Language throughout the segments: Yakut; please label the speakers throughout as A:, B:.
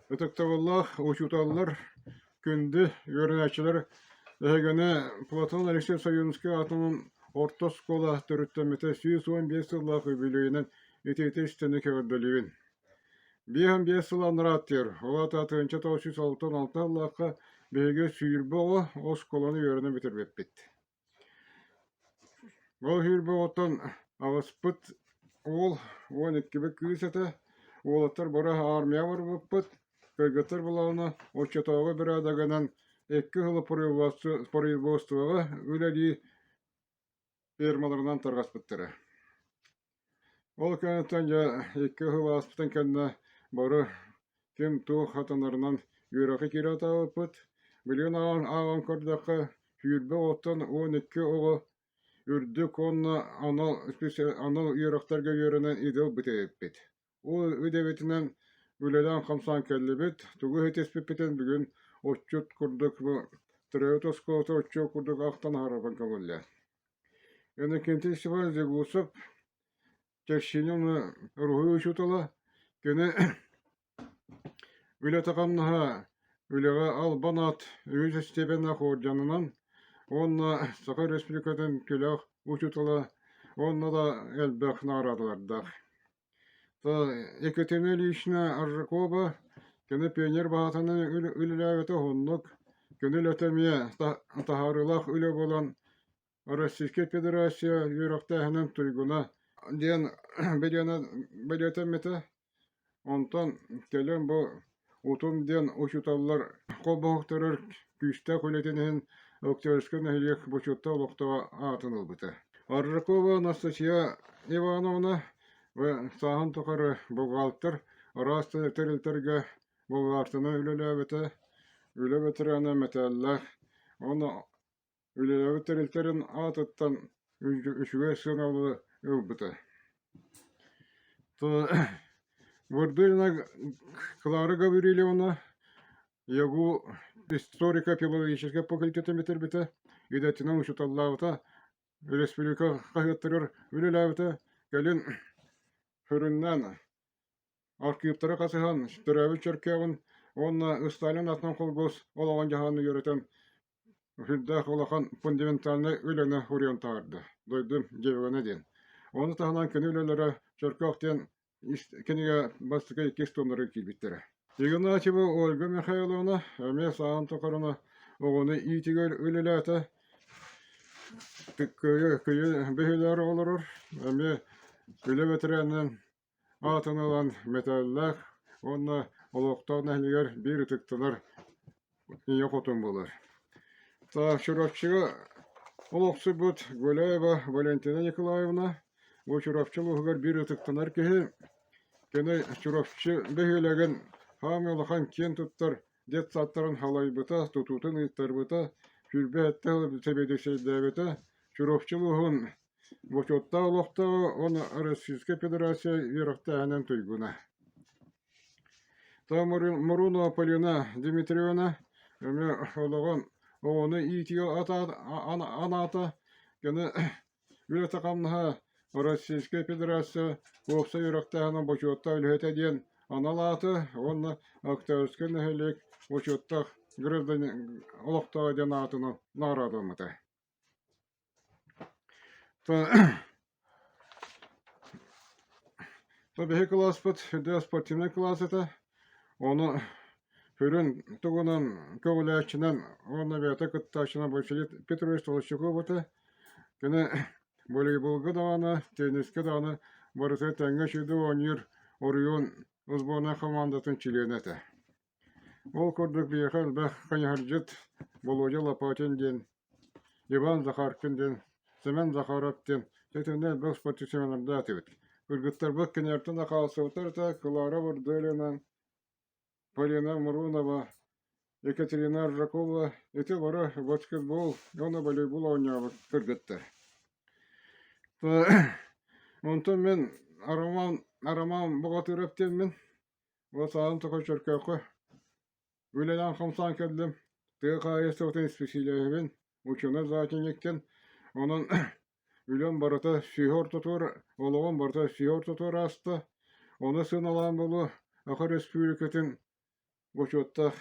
A: Ытыктабыллаах учууталлар, күндү үөрэнээччилэр, эһигини Платон Алексеевич Ойуунускай аатынан орто оскуола төрүттэммитэ 115 сыллаах үбүлүөйүнэн итиитэ-истиҥник эҕэрдэлиибин. 55 сыл анараа өттүгэр, ол аата 1966 сыллаахха биһиги 20 оҕо оскуоланы үөрэнэн бүтэрбиппит. Ол сүүрбэ оҕоттон аҕыспыт уол, 12 кыыс этэ. Уолаттар бары аармыйаҕа барбыппыт. Кыргыттар былаана оччотооҕу бэрээдэгинэн икки сыл производствоҕа үлэлии фермаларынан тарҕаспыттара. Ол кэнниттэн дьэ икки сыл ааспытын кэннэ бары ким туох хатанарынан үөрэххэ киирэ сатаабыппыт. Билигин ааҕан ааҕан көрдөххө, 20 оҕоттон 12 оҕо үрдүк уонна анал анал үөрэхтэргэ үөрэнэн идэ ылбыт эбиппит. Ол идэбитинэн үлэлээн-хамсаан кэллибит, тугу ситиспиппитин бүгүн отчут курдук бу төрөөбүт оскуолата отчуот курдук ахтан аһарарбын көҥүллээн. Иннокентий Степанович Жегусов Чащинин уруһуй учуутала, кини үлэтэ-хамнаһа үлэҕэ албан аат үһүс степеннээх уордьанынан уонна Саха Республикатын күлээх учуутала уонна да элбэх наҕараадалардаах. Екатерина Ильинична Аржакова кини пионер баһаатанан үлэлээбитэ уһуннук, кини үлэтэ эмиэ таһаарыылаах үлэ буолан Российскай Федерация үөрэхтээһинин туйгуна диэн бэлиэтэммитэ. Онтон кэлин бу Утум диэн учууталлар холбоһуктарыгар күүстээх үлэтин иһин Октябрьскай нэһилиэк бочуоттаах олохтооҕо аатын ылбыта. Аржакова Анастасия Ивановна сааһын тухары бухгалтер, араас тэрилтэргэ бухгалтынан үлэлээбитэ, үлэ ветерана мэтээллээх уонна Үлэлээбит тэрилтэрин аатыттан үчүгэй сыанабылы ылбыта. Вырдылина Клара Гаврильевна ЯГУ историко-филологическай факультетын бүтэрбитэ, идэтинэн учууталлаабыта, республика хаһыаттарыгар үлэлээбитэ, кэлин сүрүннээн Архыыптары хасыһан, төрөөбүт Чөркөөҕүн уонна Сталин аатынан холкуос олоҕун-дьаһаҕын үөрэтэн, сүрдээх улахан фундаментальнай үлэни уруйан таһаарда, дойдум дьиэбэгэнэ диэн. Ону таһынан кини үлэлэрэ Чөркөөх диэн кинигэ бастакы иккис томнарыгар киирбиттэрэ. Игнатьева Ольга Михайловна эмиэ сааһын тухарына оҕону иитигэр үлэлээтэ, Кыйы бөһүөлэгэр олорор, эмиэ үлэ бэтэрээнинэн Аатын ылан мэтээллээх уонна олохтоох нэһилиэгэр биир ытыктанар ийэ хотун буолар. Чурапчыга олохсуйбут Гуляева Валентина Николаевна бу Чурапчы улууһугар биир ытыктанар киһи. Кини Чурапчы бөһүөлэгин саамай улахан киэн туттар детсадтарын халайбыта, тутуутун ыыттарбыта, 27 сыл сэбиэдиссэйдээбитэ, Чурапчы улууһун Бочуоттаах олохтооҕо уонна Российскай Федерация үөрэхтээһинин туйгуна. Мурунова Полина Дмитриевна эмиэ олоҕун оҕону иитиигэ анаата. Кини үлэтэ-хамнаһа Российскай Федерация уопсай үөрэхтээһинин бочуоттаах үлэһитэ диэн анал ааты уонна Октябрьскай нэһилиэк бочуоттаах гражданин олохтооҕо диэн аатынан наҕараадаламмыта. Биһи кылааспыт үрдүк спортивнай кылаас этэ. Ону сүрүн тугунан көҕүлээччинэн уонна бэйэтэ кыттааччынан Василий Петрович Толощуков этэ. Кини волейболга даҕаны, теннискэ даҕаны барыта тэҥҥэ үчүгэйдик оонньуур оройуон сборнай хамаандатын чилиэнэ этэ. Ол курдук биһиэхэ элбэх хайыһардьыт Володя Лопатин диэн, Иван Захаркин диэн, Семен Захаров диэн итиннэ элбэх спортсменнардаах этибит. Кыргыттарбыт кинилэртэн да хаалсыбыттар этэ Клара Бурдулина, Полина Мурунова, Екатерина Аржакова ити бары баскетбол уонна волейбол оонньообут кыргыттар. Онтон мин Роман Роман Богатыров диэммин Ол сааһым тухары Чөркөөххө үлэлээн-хамсаан кэллим. Тыа хаһаайыстыбатын исписэлииһэбин, учуонай-зоотехниктэн. Онон үлэм барыта сүөһү ортотугар, олоҕум барыта сүөһү ортотугар ааста. Ону сыаналаан буолуо, Саха Өрөспүүбүлүкэтин. бочуоттаах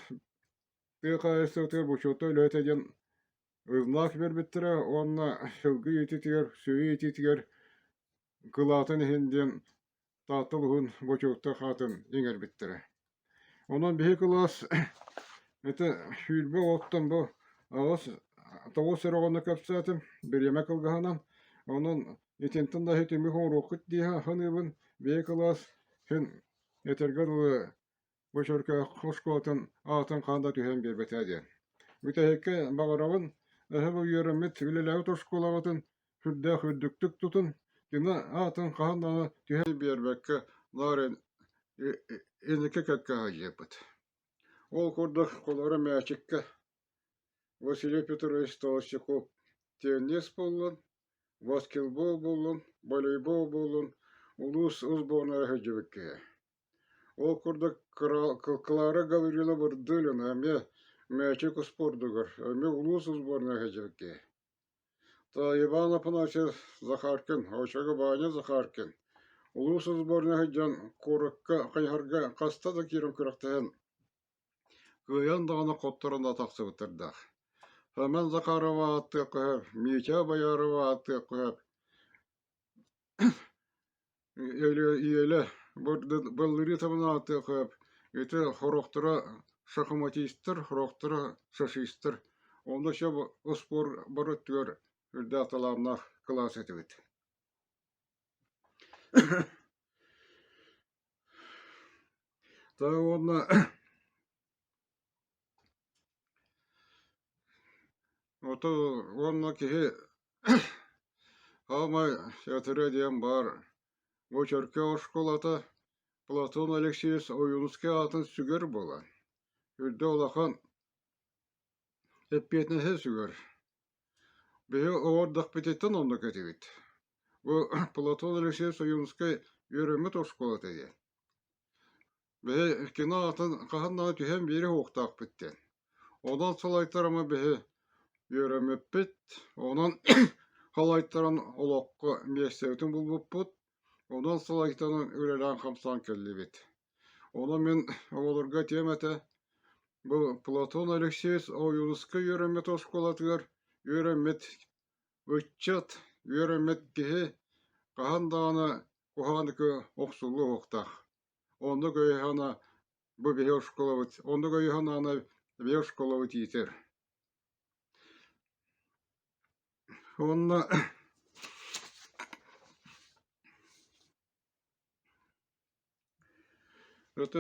A: тыа хаһаайыстыбатыгар бочуоттаах үлэһитэ диэн ыллаах биэрбиттэрэ уонна сылгы иитиитигэр, сүөһү иитиитигэр кылаатын иһин диэн Таатта улууһун бочуоттаах аатын иҥэрбиттэрэ. Онон биһи кылаас ити 20 оҕоттон бу 8 9 эрэ оҕону кэпсээтим, бириэмэ кылгаһынан. Онон итинтэн да иһи түмүк оҥоруоххут дии саныыбын. Биһи кылаас син этэргэ дылы бу Чөркөөх оскуолатын аатын хаан да түһэн биэрбэтэ диэн. Бүтэһиккэ баҕарабын, эһэ бу үөрэммит, үлэлээбит оскуолаҕытын сүрдээх үрдүктүк тутун, кини аатын хаһан даҕаны түһэн биэрбэккэ наар инники кэккэ сылдьыахпыт. Ол курдук холоро мээчиккэ Василий Петрович Толстяков теннис буоллун, баскетбол буоллун, волейбол буоллун улуус сборнайа сылдьыбыт киһи. Ол курдук Клара Гавриловна Бурдулина эмиэ мээчик успуордугар, эмиэ улуус сборнайа сылдьыбыт киһи. Иван Афанасьев Захаркин, оччого Ваня Захаркин улуус сборнайа сылдьан куоракка хайыһарга хаста да киирэн күрэхтэһэн кыайан даҕаны хотторон да тахсыбыттардаах. Фомин Захарова ааттыахха сөп, Митя Боярова ааттыахха сөп, Иэлэ Баллырыы табынаатыах ити сорохторо шахматистар, сорохторо шашистар. Онно сөп успуор бары өттүгэр үрдээх талааннаах кылаас этибит. Та уонна Ото уонна киһи Хаамай этэрэ диэн баар бу Чөркөөх оскуолата Платон Алексеевич Ойуунускай аатын сүгэр буолан, үрдэ улахан эппиэтинэһи сүгэр. Биһи оҕордохпутуттан оннук этибит. Бу Платон Алексеевич Ойуунускай үөрэммит оскуолата диэн. Биһи кино аатын хаһан даҕаны түһэн биэриэ суохтаахпыт диэн. Онон салайтарама биһи үөрэммиппит, онон салайтаран олоххо миэстэбитин булбуппут, онон салайтаран үлэлээн-хамсаан кэллибит. Онон мин оҕолорго этиэм этэ, бу Платон Алексеевич Ойуунускай үөрэммит оскуолатыгар үөрэммит ыччат, үөрэммит киһи хаһан даҕаны куһаҕаннык охсуллуо суохтаах. Оннук өйө-санаа бу биһи оскуолабыт, оннук өйү-санааны биһи оскуолабыт иитэр. Уонна это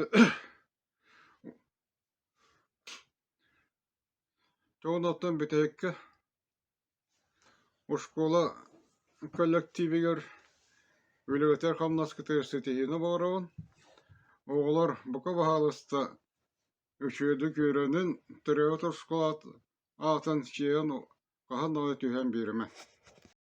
A: Дьон оттон бүтэһиккэ оскуола коллективигэр үлэҕитигэр-хамнаскытыгар ситиһиини баҕарабын. Оҕолор бука баһаалыста үчүгэйдик үөрэнин, төрөөбүт оскуола аатын чиэһин хаһан даҕаны түһэн биэримэҥ.